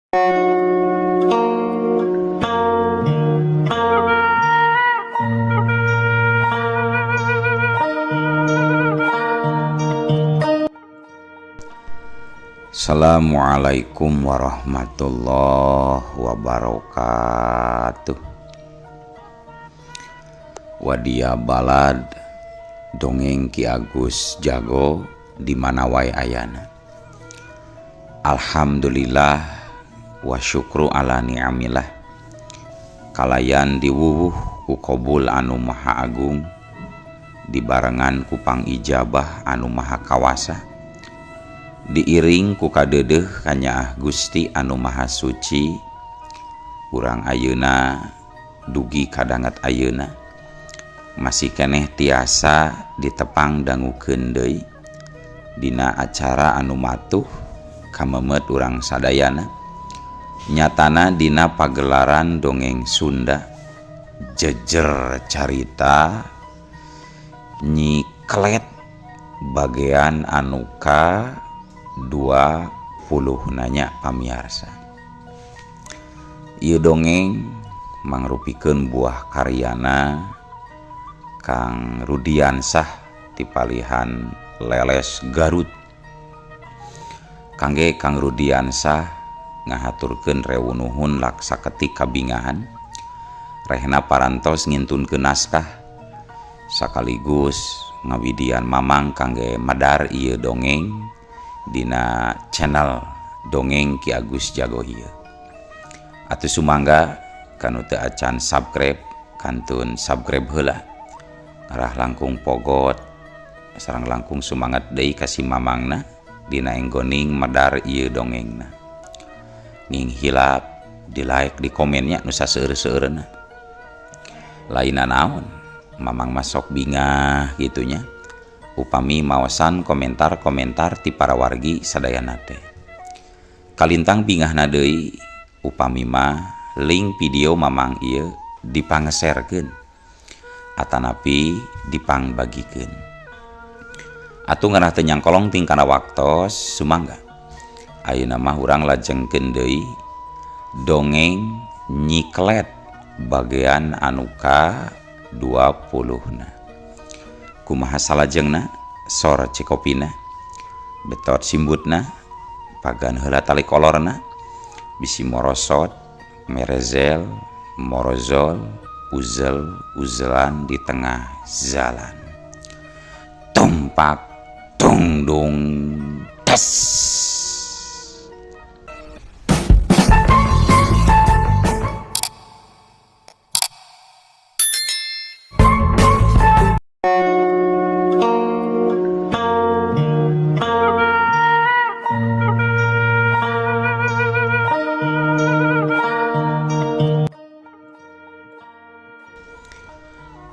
Assalamualaikum warahmatullahi wabarakatuh. Wadia balad dongeng Ki Agus Jago di mana wae ayana. Alhamdulillah wa syukru ala ni'amillah. Kalayan diwuwuh ku qabul anu maha agung, dibarengan ku pangijabah anu maha kawasa, diiring ku kadeudeuh kanyaah Gusti anu maha suci. Urang ayeuna dugi kadanget ayeuna masih keneh tiasa ditepang dangukeun deui dina acara anu matuh kamemet urang sadayana, nyatana dina pagelaran dongeng Sunda jejer carita Nyi Kelet bagian anu ka 20 nanya pamiarsa. Ieu dongeng mangrupikeun buah karyana Kang Rudiansah ti palihan Leles Garut. Kangge Kang Rudiansah ngahaturkeun rewu nuhun laksa ketik kabingahan rehna parantos ngintunkeun naskah sakaligus ngawidian mamang kangge madar ieu dongeng dina channel dongeng Ki Agus Jago ieu. Atuh sumangga kanu teu acan subscribe kantun subscribe heula, ngarah langkung pogot sareng langkung sumangat deui ka si mamangna dina enggoning medar ieu dongengna. Ning hilap di like di komennya nu saseueur-seueurna. Lainna naon mamang masok bingah gitunya upami maosan komentar-komentar ti para wargi sadayana teh. Kalintang bingahna deui upami mah link video mamang ieu dipangeserkeun atanapi dipangbagikeun. Atuh ngarah teu nyangkolong ting kana waktos sumangga. Ayeuna mah urang lajengkeun deui dongeng Nyi Kelet bagian anu ka 20 na. Kumaha salajengna sor cikopina betot simbutna pagan heula tali kolorna bisi morosot merezel morozol uzel uzelan di tengah jalan tumpak tungdung tes.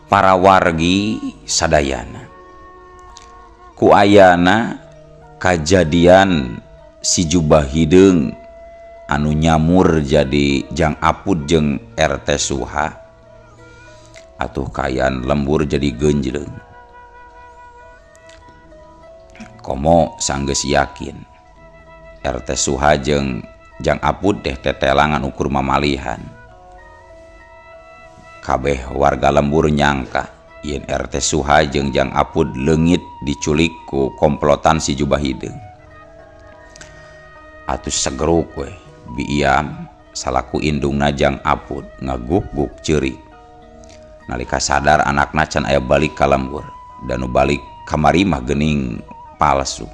Para wargi sadayana ku ayana kajadian si jubah hideung anu nyamur jadi Jang Apud jeung RT Suha atuh kaayaan lembur jadi genjleung. Komo sanggeus yakin RT Suha jeung Jang Apud teh tetelangan ukur mamalihan. Kabeh warga lembur nyangka yen RT Suha jeung Jang Apud leungit diculik ku komplotan si jubah hideung. Atuh segeruk we Biam salaku indungna Jang Apud ngaguk-guk ceurik. Nalika sadar anakna can aya balik ka lembur dan nu balik kamari mah geuning palsu.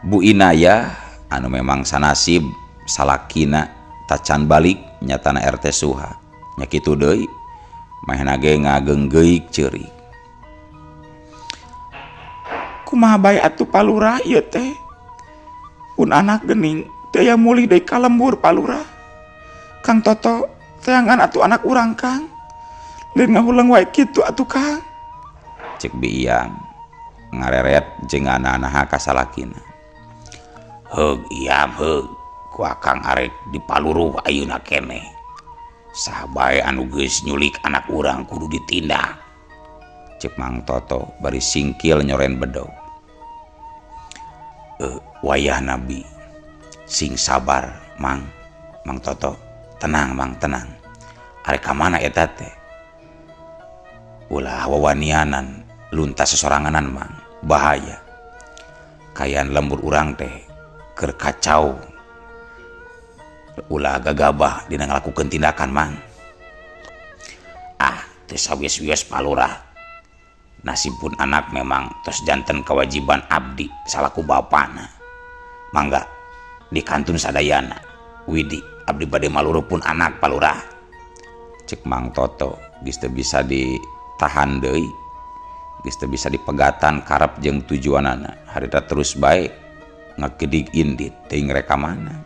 Bu Inayah anu memang sanasib salakina tacan balik nyatana RT Suha. Nya kitu deui mahna ge ngageunggeuk ceurik. Kumaha bae atuh Palurah ieu teh? Pun anak geuning teu aya mulih deui ka lembur Palurah. Kang Toto teangan atuh anak urang Kang. Lain ngahuleng wae kitu atuh Kang. Cek Biam ngareret jeung anana ka salakina. Heug Iam heug ku akang arek dipaluruh ayeuna keneh. Saha bae anu geus nyulik anak urang kudu ditindak. Cek Mang Toto bari singkil nyoren bedog. Wayah nabi Sing sabar Mang, Mang Toto, tenang Mang, tenang. Arek ka mana eta teh? Ulah wawanianan luntas sesoranganan Mang, bahaya. Kaayaan lembur urang teh keur kacau. Ulah gagabah dina ngalakukeun tindakan Mang. Ah, teu sawios-wios Pak Lurah. Nasib pun anak memang tos janten kewajiban abdi salaku bapana. Mangga dikantun sadayana. Widi abdi bade maluruh pun anak Pak Lurah. Cek Mang Toto geus teu bisa ditahan deui. Geus teu bisa dipegatan karep jeung tujuanana. Harita terus bae ngagedig indit teuing rek ka mana.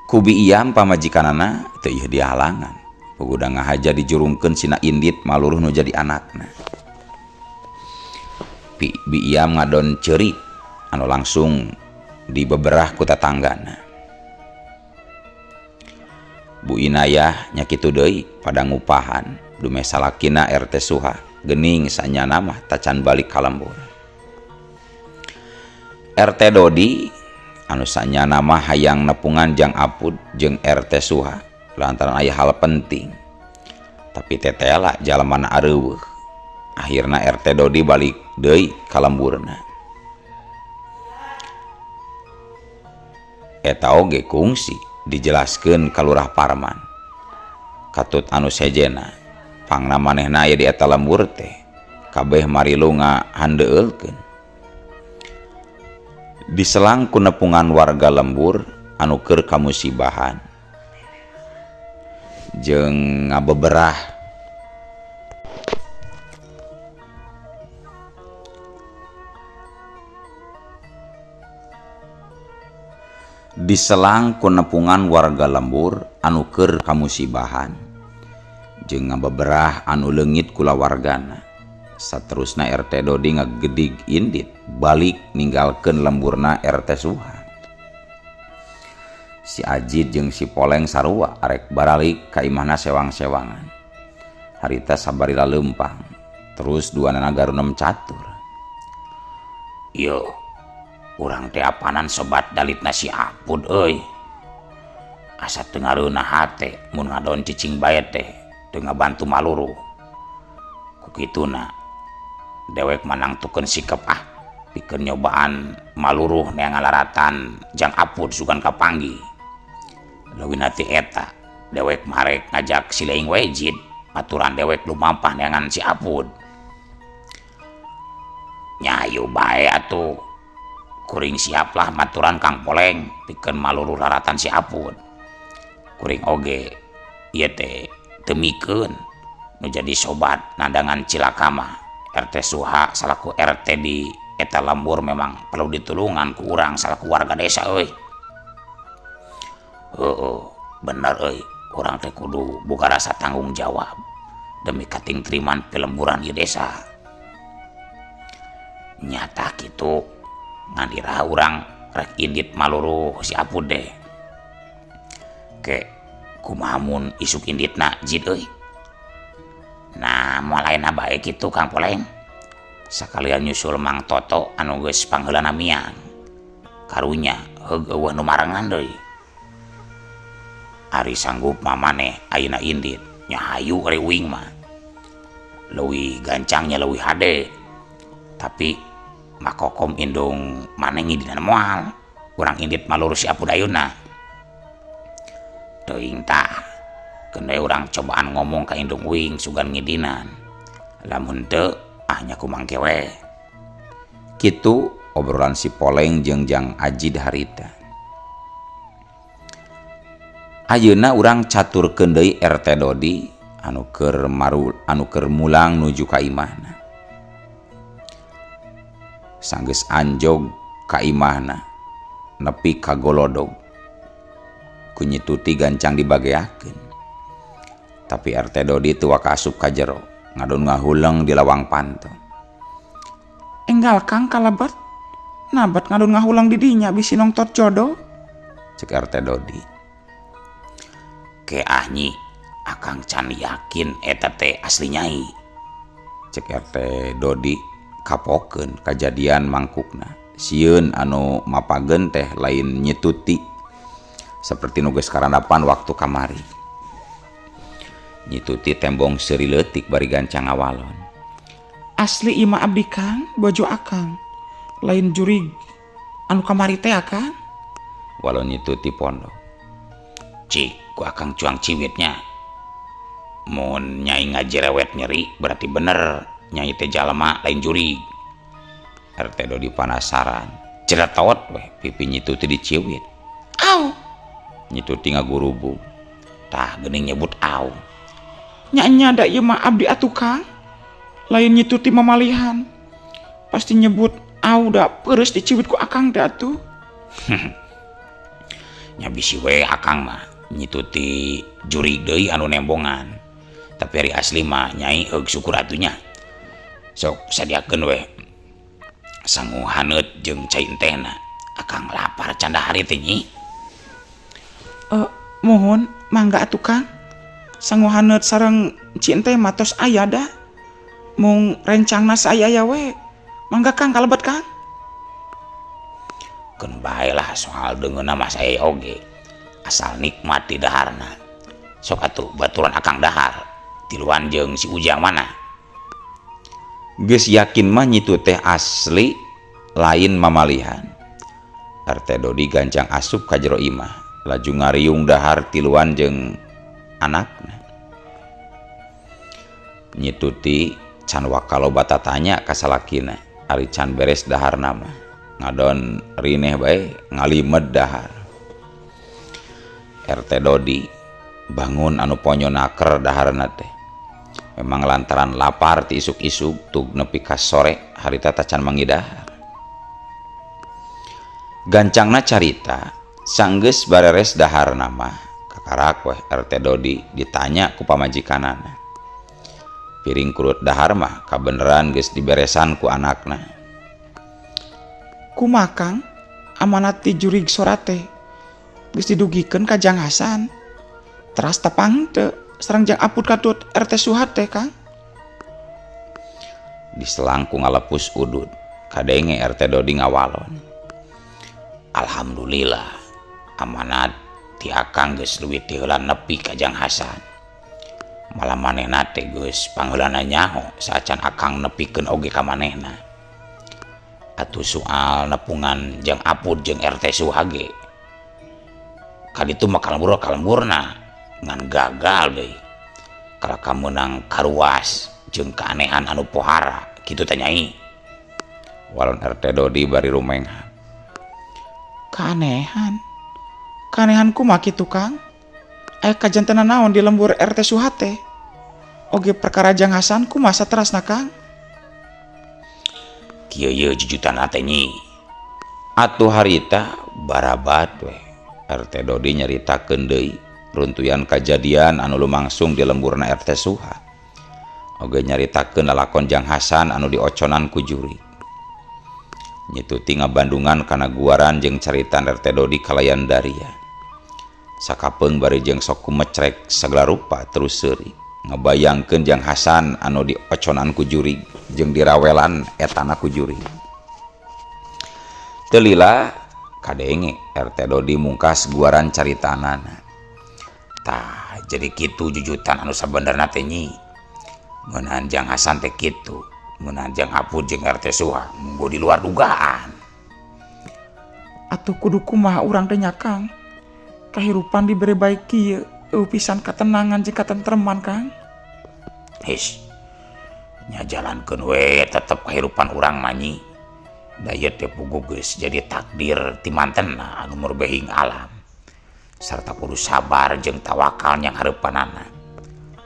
Ku Bi Iyam pamajikanana teu ieu dihalangan. Puguda ngahaja dijurungkeun sina indit maluruh nu jadi anakna. Bi Iyam ngadon ceurik anu langsung dibeberah ku tatanggana. Bu Inayah nya kitu deui pada ngupahan dumeh salakina RT Suha geuning sanyana mah tacan balik ka lembur. RT Dodi anu sanyana mah hayang nepungan jang Apud jeung RT Suha lantaran aya hal penting. Tapi tetela jalamana areuweuh. Akhirna RT Dodi balik deui ka lemburna. Eta oge kungsi dijelaskeun ka Lurah Parman. Katut anu sejena pangna manehna aya di eta lembur teh kabeh marilu ngahandeulkeun. Diselang ku nepungan warga lembur anu keur kamusibahan jeung ngabeberah diselang ku nepungan warga lembur anu keur kamusibahan jeung ngabeberah anu leungit kulawargana. Saterusna RT Dodi ngagedig indit balik ninggalkeun lemburna RT Suha. Si Ajid jeung si Poleng sarua arek baralik ka imahna sewang-sewangan. Harita sabarila leumpang, terus duanana garunem catur. Yo, urang teh apanan sobat dalitna si Apud euy. Asa teu ngareunah hate mun ngadon cicing bae teh teu ngabantu maluruh. Ku kituna dewek manangtukeun sikep ah pikeun nyobaan maluruh neangan laratan jang Apud sugan kapanggih. Leuwih ti eta dewek marek ngajak si Leing Wejid aturan dewek lumampah neangan si Apud. Nyayu bae atuh kuring siaplah maturan Kang Poleng pikeun maluruh laratan si Apud. Kuring oge ieu teh teu mikeun nu jadi sobat nandangan cilaka mah. RT Suha salaku RT di eta lembur memang perlu ditulungan ku urang salaku warga desa euy. Heueuh, bener euy, urang teh kudu boga rasa tanggung jawab demi katingtriman pilemburan ieu desa. Nyata kitu ngan iraha urang rek indit maluruh si Apud deh. Ke kumaha mun isuk inditna jid euy. Nah, moal lain bae kitu Kang Poleng. Sakalian nyusul Mang Toto anu geus pangheulana miang. Karunya heug eueuh nu marengan deui. Ari sanggup mah maneh ayeuna indit nya hayu ari uing mah. Leuwih gancangnya leuwih hade. Tapi makokom indung maneh ngidina moal. Urang indit malurus si Apud ayeuna. Teuing tah. Keun we urang cobaan ngomong ka indung uing sugan ngidinan. Lamun teu ah nya kumangke we. Kitu obrolan si Poleng jeung Jang Ajid harita. Ayeuna urang caturkeun deui RT Dodi anu keur maru anu keur mulang nuju ka imahna. Sanggeus anjog ka imahna nepi ka golodog. Ku nyituti gancang dibageakeun. Tapi RT Dodi teu waka asup ka jero, ngadon ngahuleng di lawang panto. Enggal Kang kalebet, nabat ngadon ngahuleng di dinya bisi nongtot jodoh. Cek RT Dodi. Ke ah nyi, akang can yakin eta teh asli nyai. Cek RT Dodi kapokeun kajadian mangkukna. Sieun anu mapageun teh lain Nyi Tuti seperti nu geus karandapan waktu kamari. Nyi Tuti tembong seuri leutik bari gancang ngawalon. Asli ieu mah abdi, Kang, bojo Akang. Lain jurig anu kamari teh, Kang. Walon Nyi Tuti pondok. Cik, ku Akang cuang ciwitnya. Mun Nyai ngajerewet nyeri berarti bener Nyai teh jalma lain jurig. RT Dodi panasaran. Ceretot weh pipi Nyi Tuti diciwit. Au. Nyi Tuti ngagurubug. Tah, geuning nyebut au. Nya-nya da ieu mah abdi atuh, Kang. Lain Nyi Tuti mamalihan. Pasti nyebut au da peureus diciwit ku Akang teh atuh. Nya bisi we Akang mah Nyi Tuti jurig deui anu nembongan. Tapi ari asli mah Nyai heug syukur atuh nya. Sok sadiakeun weh sangu haneut jeung cai entehna. Akang lapar can dahar teh, Nyi. Eh, mohon mangga atuh, Kang. Sangu haneut sareng ci enteh mah tos aya da. Mung rencangna saaya we. Mangga, Kang, kalebet, Kang. Keun bae lah soal deungeunna mah saya oge. Asal nikmat di daharna. Sok atuh baturan Akang dahar. Tiluan jeung si Ujang mana? Geus yakin mah Nyi Tuti teh asli lain mamalihan. RT Dodi gancang asup ka jero imah, laju ngariung dahar tiluan jeung anakna. Nyi Tuti can waka loba tatanya ka salakina, ari can beres daharna mah. Ngadon rineh bae ngalimed dahar. RT Dodi bangun anu ponyo naker daharna teh. Memang lantaran lapar ti isuk-isuk tug nepi ka sore harita tacan manggih dahar. Gancangna carita, sanggeus bareres daharna mah kakarak weh RT Dodi ditanya ku pamajikanana. Piring kurut dahar mah kabeneran geus diberesan ku anakna. Kumaha, Kang? Amanat ti jurig sora teh geus didugikeun ka Jang Hasan. Teras tepang teu sareng Jang Apud katut RT Suha teh, Kang? Diselang ku ngalepus udud, kadenge RT Dodi ngawalon. Alhamdulillah, amanat ti Akang geus leuwih ti heula nepi ka Jang Hasan. Malah manehna teh geus pangheulana nyaho saacan Akang nepikeun oge ka manehna. Atuh soal nepungan Jang Apud jeung RT Suha ge. Kaditu mah kalembur kalemburna ngan gagal deui. Kalah kameunang karuas jeung keanehan anu pohara kitu teh, Nyai. Walon RT Dodi bari rumenghap. Keanehan. Keanehan kumaha kitu, Kang? Aya kajantenan naon di lembur RT Suha teh? Oge perkara Jang Hasan kumaha saterasna, Kang? Kieu ye jujutan teh, Nyi. Atuh harita barabat weh RT Dodi nyaritakeun deui runtuyan kajadian anu lumangsung di lemburna RT Suha. Oge nyaritakeun lalakon Jang Hasan anu dioconan ku jurig. Nyi Tuti ngabandungan kana guaran jeung caritan RT Dodi kalayan daria. Sakapeung bari jeung sok kumecrek sagala rupa terus seuri. Ngabayangkeun Jang Hasan anu dioconan ku jurig jeung dirawelan etana ku jurig. Teu lila kadenge RT Dodi mungkas guaran caritanana. Tah, jadi kitu jujutan anu sabenerna teh, Nyi. Ngeunaan Jang Hasan teh kitu, ngeunaan Jang Apud jeung RT Suha munggo di luar dugaan. Atuh kudu kumaha urang teh nya, Kang? Kahirupan dibere bae kieu, euweuh pisan katenangan jeung katentreman, Kang. His. Nya jalankeun we tetep kahirupan urang mah, Nyi. Da ieu teh puguh geus jadi takdir ti mantenna anu murbehing alam. Sarta kudu sabar jeung tawakal nyang hareupanana.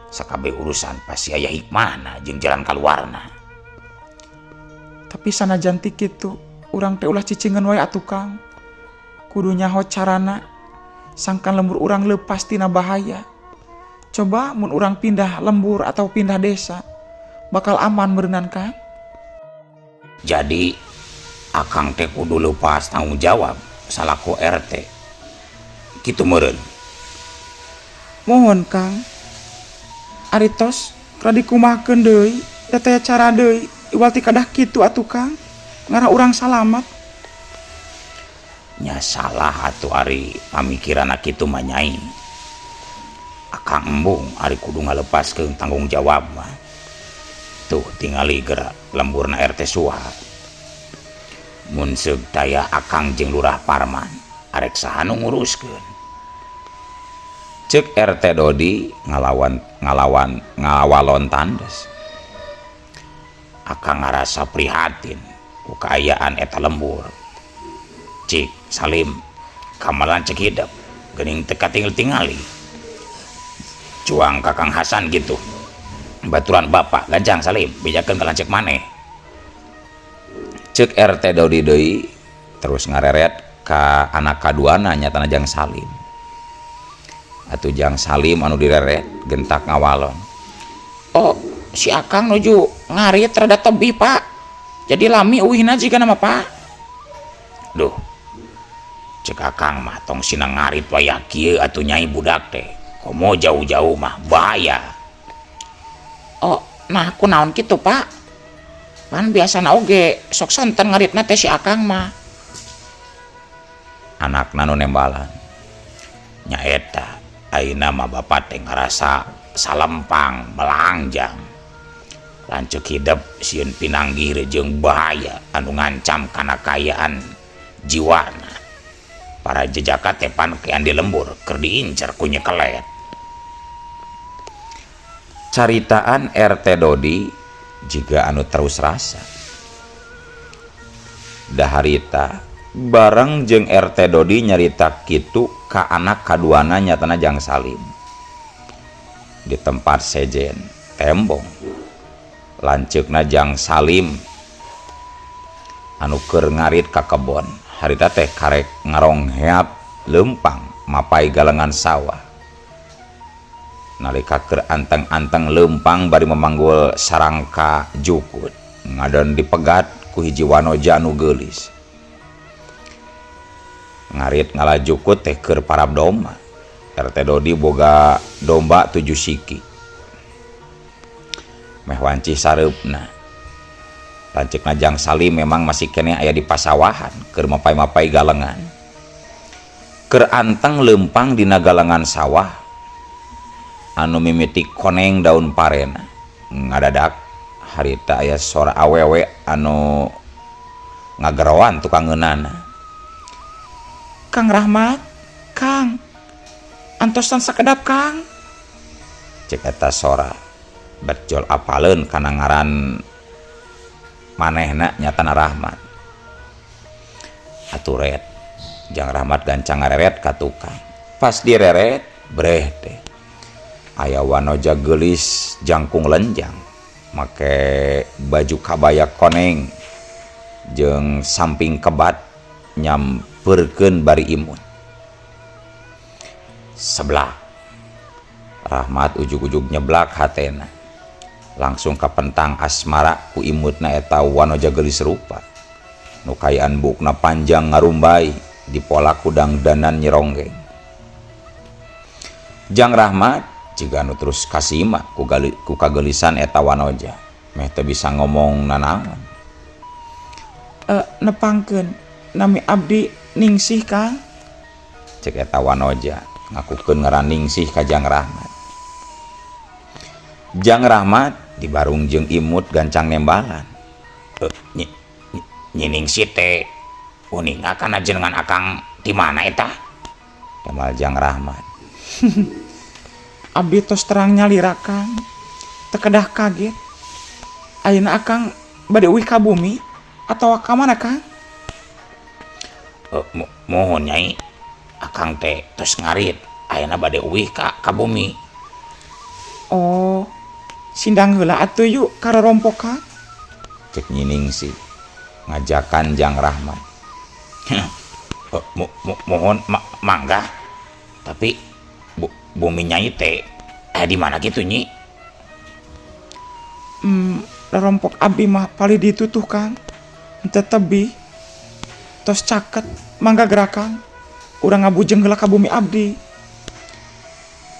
Sakabeh urusan pasti aya hikmahna jeung jalan kaluarna. Tapi sanajan ti kitu, urang teh ulah cicingeun wae atuh, Kang. Kudu nyaho carana sangkan lembur urang leupas tina bahaya. Coba mun urang pindah lembur atau pindah desa, bakal aman meureunan, Kang. Jadi Akang teh kudu leupas tanggung jawab salaku RT. Kitu meureun? Mohon, Kang. Ari tos rada dikumahakeun deui, da taya cara deui iwal ti kadah kitu atuh, Kang. Ngarah urang salamat. Nya salah atuh ari pamikiranna kitu mah, Nyai. Akang embung ari kudu ngalepaskeun tanggung jawab mah. Tuh, tingali geura lemburna RT Suha. Mun seug taya akang jeung Lurah Parman, arek saha nu nguruskeun? Cek RT Dodi ngalawan ngalawan ngawalon tandes. Akang ngarasa prihatin ku kaayaan eta lembur. Cik Salim, kamalan cek hidep geuning teu katingal-tingali. Cuang Kakang Hasan gitu. Baturan bapak gancang, Salim, bejakeun ka lanceuk maneh. Cek RT Dodi deui terus ngareret ka anak kaduana, nyatana Jang Salim. Atuh Jang Salim anu direret gentak ngawalon. Oh, si Akang nuju ngarit rada tebih, Pak. Jadi lami uihna jigana mah, Pak. Duh. Cek Akang mah tong sina ngarit wayah kieu atuh, Nyai, budak teh. Komo jauh-jauh mah bahaya. Oh, nah kunaon kitu, Pak? Pan biasana oge sok sonten ngaritna teh si Akang mah. Anakna nu nembalan. Nyaeta ayeuna mah bapak teh ngarasa salempang melangjang. Lanceuk hidep sieun pinanggih jeung bahaya anu ngancam kana kaayaan jiwana. Para jejaka teh pan kean di lembur keur diincer ku nyekelet. Caritaan RT Dodi jiga anu terus rasa. Daharita bareng jeung RT Dodi nyarita kitu ka anak kaduana, nyatana Jang Salim. Di tempat sejen tembong lanceukna Jang Salim anu keur ngarit ka kebon harita teh karek ngarongheap lempang mapai galengan sawah. Nalika keur anteng-anteng lempang bari memanggul sarangka jukut, ngadon dipegat ku hiji wanoja anu geulis. Ngarit ngala jukut teh keur parab domba. RT Dodi boga domba 7 siki. Meh wanci sareupna. Lanceukna Jang Salim memang masih keneh aya di pasawahan keur mapai-mapai galengan. Keur anteng lempang dina galengan sawah anu mimiti koneng daun parena. Ngadadak harita aya sora awewe anu ngageroan tukang ngeunana. Kang Rahmat, Kang. Antosan sakedap, Kang. Cek eta sora berjol apaleun kana ngaran manehna, nyatana Rahmat. Atuh ret Jang Rahmat gancang ngareret ka tukang. Pas direret breh teh aya wanoja geulis jangkung lenjang make baju kabaya koneng jeung samping kebat nyamperkeun bari imut. Sebelah Rahmat ujug-ujug nyeblak hatena. Langsung kapentang asmara ku imutna eta wanoja geulis rupa. Nu kayaan buukna panjang ngarumbai dipola ku dangdanan nyironggeng. Jang Rahmat jiga anu terus kasima ku kageulisan eta wanoja. Meh teu bisa ngomong nanaon. Nepangkeun nami abdi Ningsih, Kang. Cek eta wanoja ngakukeun ngaran Ningsih ka Jang Rahmat. Jang Rahmat dibarung jeung imut gancang nembalan. Nyi Ningsih teh uninga kana jenengan akang di mana eta? Tembal Jang Rahmat. Abdi tos terang nyalira, Kang. Teu kedah kaget. Ayeuna akang bade uih ka bumi atawa ka mana, Kang? Mohon, Nyai, akang teh tos ngarit ayeuna bade uih ka bumi. Oh, sindang heula atuh yuk ka rorompok, Kang. Cek Nyi Ningsih ngajakan Jang Rahmat. Mohon mangga, tapi bumi Nyai teh di mana gitu, Nyi? Rorompok abdi mah palih ditu tuh, Kang. Henteu tebih. Tos caket, mangga geura, Kang. Urang ngabujeng heula ka bumi abdi.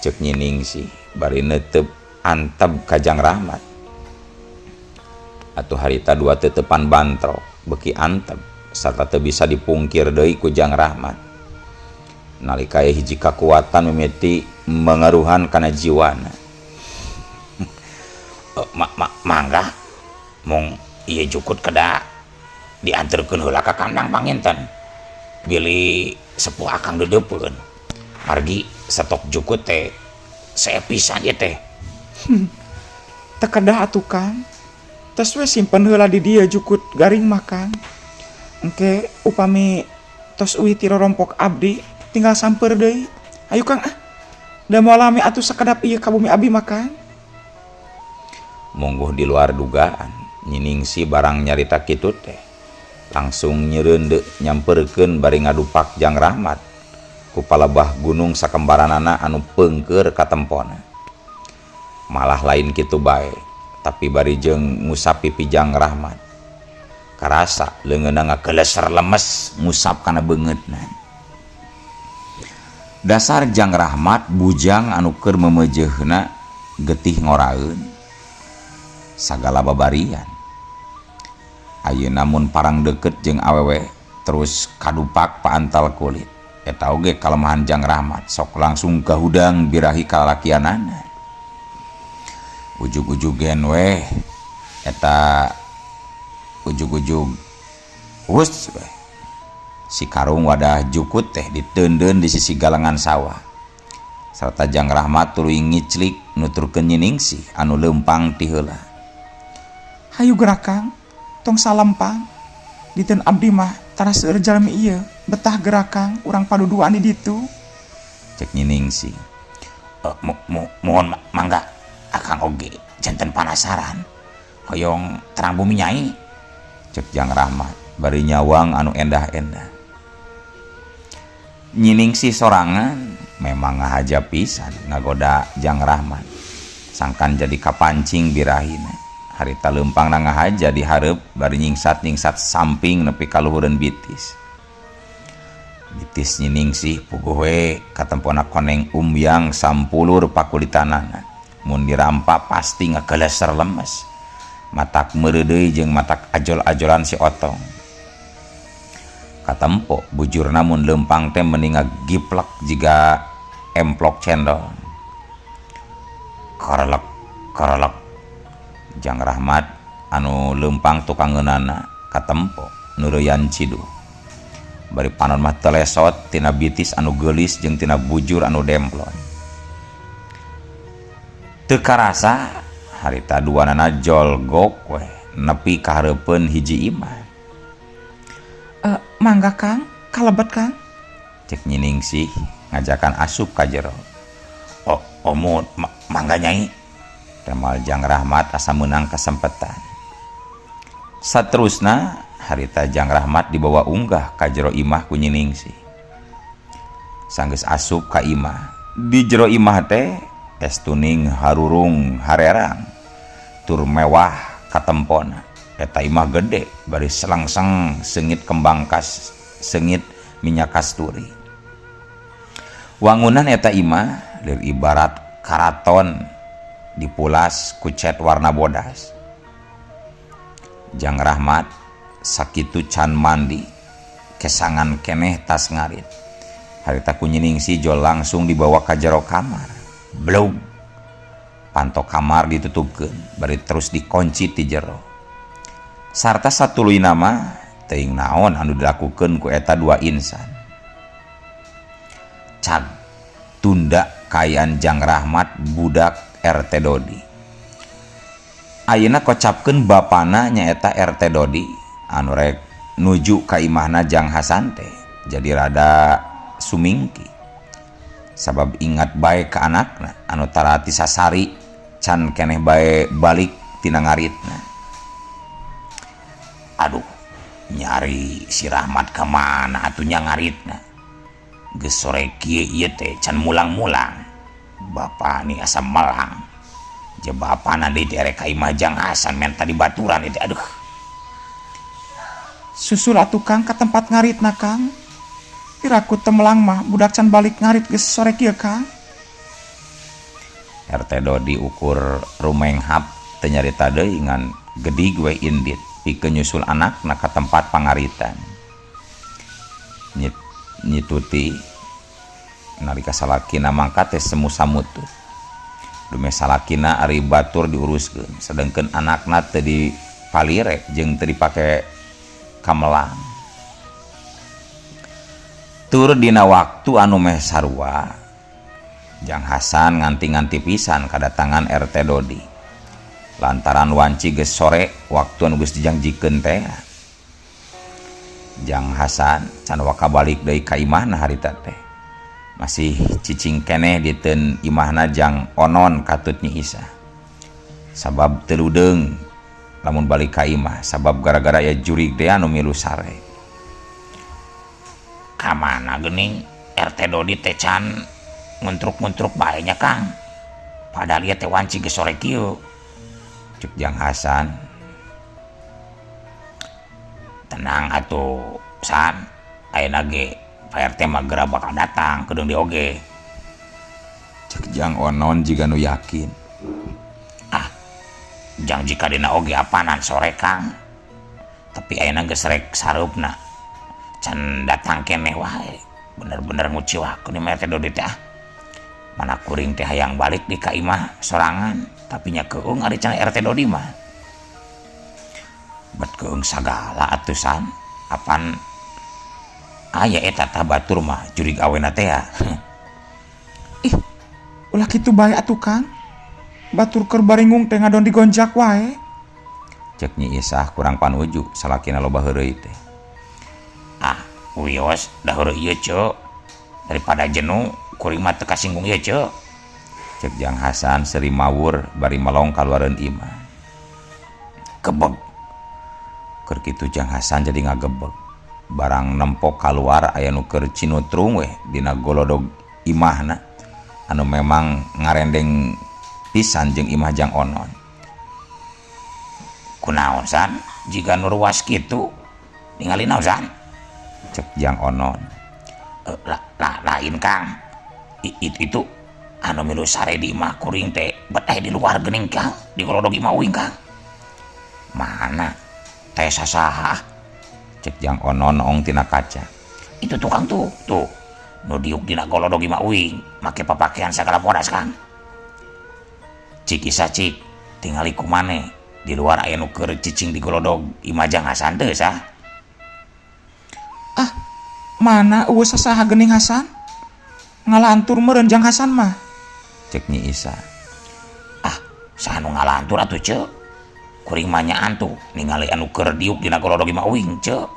Cek Nyi Ningsih bari neuteup antep ka Jang Rahmat. Atuh harita dua teuteupan bantrok beuki antep. Sarta teu bisa dipungkir deui ku Jang Rahmat. Nalika aya hiji kakuatan mimiti mangaruhan kana jiwana. Mangga mung ieu jukut kedah dianterkeun heula ka kandang panginten. Bilih sepuh akang deudeupeun. Margi stok jukut teh sae pisan ieu teh. Teu kedah atuh Kang. Tos we simpen heula di dieu jukut garing mah Kang. Engke upami tos uih ti rorompok abdi tinggal samper deui. Hayu Kang ah. Da moal lami atuh sakedap ieu ka bumi abdi mah Kang. Mungguh di luar dugaan Nyi Ningsih barang nyarita kitu teh. Langsung nyeureundeu nyamperkeun bari ngadupak Jang Rahmat ku palebah gunung sakembaranana anu peungkeur katempona. Malah lain kitu bae, tapi bari jeung ngusap pipi Jang Rahmat. Karasa leungeunna ngageleser lemes ngusap kana beungeutna. Dasar Jang Rahmat bujang anu keur memeujeuhna getih ngoraeun. Sagala babarian. Ayeuna mun parang deukeut jeung awewe terus kadupak paantal kulit. Eta oge kalemahan Jang Rahmat sok langsung kahudang birahi kalalakianana. Ujug-ujug gen weh eta ujug-ujug hus weh. Si karung wadah jukut teh diteundeun di sisi galengan sawah. Sarta Jang Rahmat tuluy ngiclik nuturkeun Nyi Ningsih anu leumpang ti heula. Hayu geura Kang, tong salempang. Diteun abdi mah tara seueur jalmi ieu, betah geura Kang urang paduduan di ditu. Cek Nyi Ningsih. Mohon mangga akang oge janten panasaran. Hoyong terang bumi nyai. Cek Jang Rahmat bari nyawang anu endah-endah. Nyi Ningsih sorangan memang ngahaja pisan ngagoda Jang Rahmat. Sangkan jadi kapancing birahina. Harita leumpangna ngahaja dihareup bari nyingsat-nyingsat samping nepi ka luhureun bitis. Bitis Nyi Ningsih puguh we katempona koneng umyang sampulur pakulitanana. Mun dirampa pasti ngageleser lemes. Matak meureudeuy jeung matak ajol-ajolan si otong. Katempo bujurna mun leumpang teh mending ngagiplek jiga emplok cendol. Karelek karelek Jang Rahmat anu leumpang tukang ngeunana katempo nureyan ciduh. Bari panon mah telesot tina bitis anu geulis jeung tina bujur anu demplon. Teu karasa harita duanana jolgok weh nepi ka hareupeun hiji imah. Mangga Kang, kalebet Kang. Cek Nyi Ningsih ngajakan asup ka jero. Oh, omun mangga nyai. Temal Jang Rahmat asa meunang kasempetan. Saterusna harita Jang Rahmat dibawa unggah ka jero imah ku Nyi Ningsih. Sanggeus asup ka imah. Di jero imah teh es tuning harurung harerang tur mewah katempona. Eta imah gede bari selangseng seungit kembang kas seungit minyak kasturi. Wangunan eta imah lir ibarat karaton dipulas ku cat warna bodas. Jang Rahmat sakitu can mandi kesangan keneh tas ngarit. Harita ku Nyi Ningsih jol langsung dibawa ka jero kamar. Blug. Panto kamar ditutupkeun bari terus dikunci ti jero. Sarta satuluyna mah teuing naon anu dilakukeun ku eta dua insan. Cag tunda kaayaan Jang Rahmat budak RT Dodi. Ayeuna kocapkeun bapana nyaeta RT Dodi anu rek nuju ka imahna Jang Hasan teh jadi rada sumingki. Sabab ingat bae ka anakna anu tarati sasari can keneh bae balik tina ngaritna. Aduh, nyari si Rahmat ka mana atuh nya ngaritna. Geus sore kieu ieu teh can mulang-mulang. Bapa ni asa melang. Je bapana deui teh rek ka imah Jang Hasan menta dibaturan ieu teh aduh. Susul atuh Kang ka tempat ngaritna Kang. Piraku teu melang mah budak can balik ngarit geus sore kieu Kang. RT Dodi ukur rumenghap teu nyarita deui ngan gedig we indit pikeun nyusul anakna ka tempat pangaritan. Nyituti nalika salakina mangkat teh semu samutut. Dume salakina ari batur diuruskeun, sedengkeun anakna teu dipalire jeung teu dipake kamelang. Tur dina waktu anu meh sarua, Jang Hasan nganti-nganti pisan kadatangan RT Dodi. Lantaran wanci geus sore waktu anu geus dijangjikeun teh. Jang Hasan can waka balik deui ka imahna harita teh. Masih cicing keneh diteun imahna Jang Onon katut Nyi Isah. Sabab teu ludeung lamun balik ka imah sabab gara-gara aya jurig teh anu milu sare. Ka mana geuning RT Dodi teh can nguntruk-nguntruk bae nya Kang. Padahal ieu teh wanci geus sore kieu. Cek Jang Hasan. Tenang atuh San, ayeuna ge Pak RT mah geura bakal datang kedeung deui oge. Cek Jang Onon jiga nu yakin. Ah, jang jika dina oge apanan sore Kang. Tapi ayeuna geus rek sareupna. Can datang keneh wae. Bener-bener nguciwakeun ieu RT Dodi teh ah. Mana kuring teh hayang balik di ka imah sorangan, tapi nya keung ari cenah RT Dodi mah. Bet keung sagala atuh San. Apan aya eta tah batur mah jurig awena teh ya. Ih, ulah kitu bae atuh Kang. Batur keur baringung teh ngadon digonjak wae. Cek Nyi Isah kurang panuju salakina loba heureuy teh. Ah, wios da heureuy ieu ceu. Daripada jenuh kuring mah teu kasinggung ieu ceu. Cek Jang Hasan seuri mawur bari melong kaluareun imah. Gebeg. Keur kitu Jang Hasan jadi ngagebeg. Barang nempok kaluar aya nu keur cinutrung weh dina golodog imahna anu memang ngarendeng pisan jeung imah Jang Onon. Kunaon San jiga nu ruas kitu ningali naon San? Cek Jang Onon. Lain Kang. Itu anu milu sare di imah kuring teh betah di luar geuning Kang, di golodog imah uing Kang. Mana teh sasaha? Cek Jang Onon noong tina kaca. Itu tukang tuh, tuh nu diuk dina golodog imah uing make papakaian sagala bodas Kang. Cik Isa cik tingali kumane di luar aya nu keur cicing di golodog imah Jang Hasan teu sah. Ah, mana eueuh sasaha geuning Hasan? Ngalantur meureun Jang Hasan mah. Cek Nyi Isa. Ah, saha nu ngalantur atuh ceu? Kuring mah nyaan tuh ningali anu keur diuk dina golodog imah uing ceu.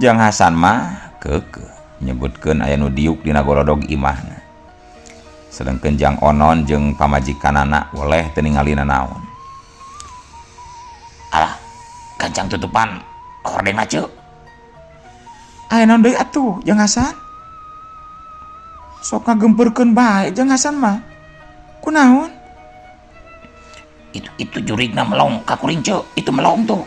Jang Hasan mah keukeuh nyebutkeun aya nu diuk dina golodog imahna. Sedengkeun Jang Onon jeung pamajikanana woleh teu ningali nanaon. Alah, gancang tutupan hordengna ceu. Aya naon deui atuh Jang Hasan? Sok ngagemperkeun bae Jang Hasan mah. Kunaon? Itu jurigna melong ka kuring ceu, itu melong tuh.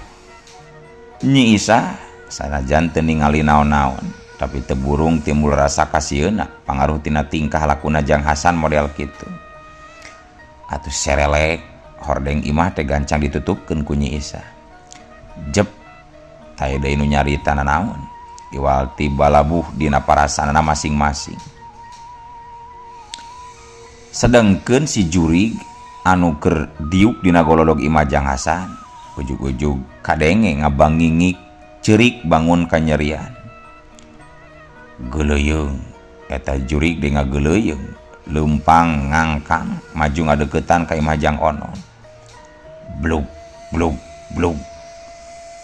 Nyi Isah sanajan teu ningali naon-naon, tapi teu burung timbul rasa kasieuna pangaruh tina tingkah lakuna Jang Hasan model kitu. Atuh serelek hordeng imah teh gancang ditutupkeun ku Nyi Isah. Jep taya deui nu nyarita nanaon, iwal ti balabuh dina parasaanana masing-masing. Sedengkeun si jurig anu keur diuk dina golodog imah Jang Hasan, ujug-ujug kadenge ngabangingik ceurik bangun kanyerian. Geuleuyeung eta jurig deui ngageuleuyeung, leumpang ngangkang maju ngadeukeutan ka imah Jang Onon. Blug blug blug.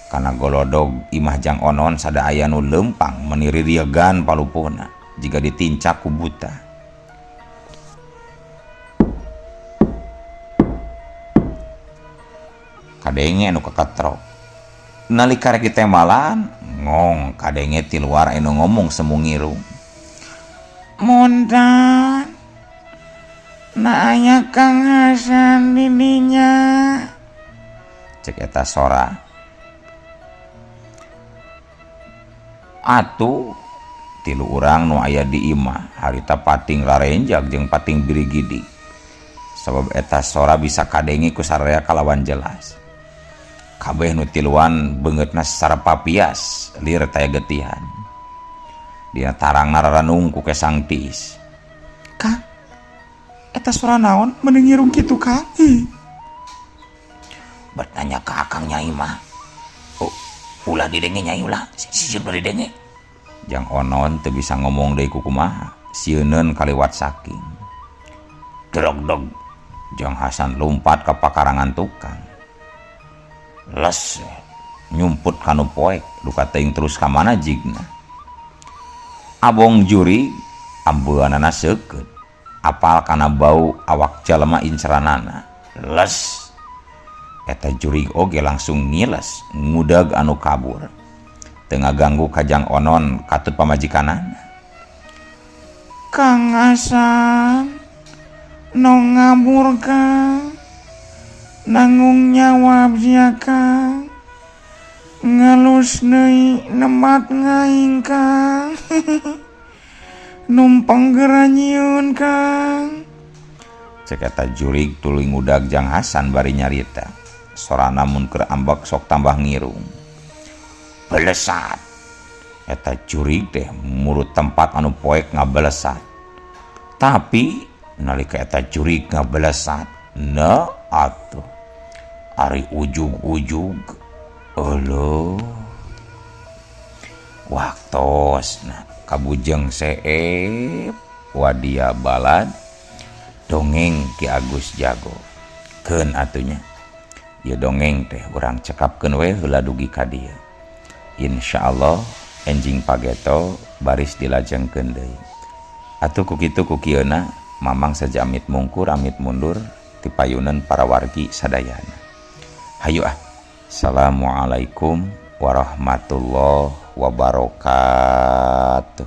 Kana golodog imah Jang Onon sada aya nu leumpang meuni ririegan palupuhna jiga ditincak ku buta. Kadenge anu kakatrok. Nalika rek ditembalan, ngong kadenge ti luar anu ngomong semu ngirung. Mondan, na aya Kang Hasan dininya. Cek eta sora. Atuh tilu urang nu aya di imah harita pating rarenjag jeung pating birigidi. Sabab eta sora bisa kadenge ku sararea kalawan jelas. Kabeh nu tiluan beungeutna sarapa pias lir taya getihan. Dina tarangna raranung ku kesang tiis. Kang, eta suara naon meni ngirung kitu, Kang? Ih. Bertanya ke akang, Nyai mah. Oh, ulah didenge, Nyai, ulah. Sieun didenge. Jang Onon teu bisa ngomong deui kukumaha. Sieuneun kaliwat saking. Drog-dog. Jang Hasan lumpat ka pakarangan tukang. Les nyumput kanu poek duka teuing terus ka mana jigna. Abong jurig ambeuanana seukeut. Apal kana bau awak jalma inceranana. Les eta jurig oge langsung ngiles ngudag anu kabur. Teu ngaganggu ka Jang Onon katut pamajikanana. Kang Hasan, no ngabur, Kang. Nanggung nyawab sia, Kang. Ngalus deui nemat ngaing, Kang. Numpang geura nyieun, Kang. Cek eta jurig tuluy ngudag Jang Hasan bari nyarita. Sorana mun keur ambek sok tambah ngirung. Belesat. Eta jurig teh murut tempat anu poek ngabelesat. Tapi nalika eta jurig ngabelesat, na atuh. Ari ujug-ujug euleuh. Waktosna kabujeng seep wadia balad dongeng Ki Agus Jago. Keun atunya. Ieu dongeng teh urang cekapkeun we heula dugi ka dieu. Insyaallah enjing pageto baris dilajengkeun deui. Atuh ku kitu ku kieuna Mamang saja amit mungkur amit mundur ti payunan para wargi sadayana. Hayu ah. Assalamualaikum warahmatullahi wabarakatuh.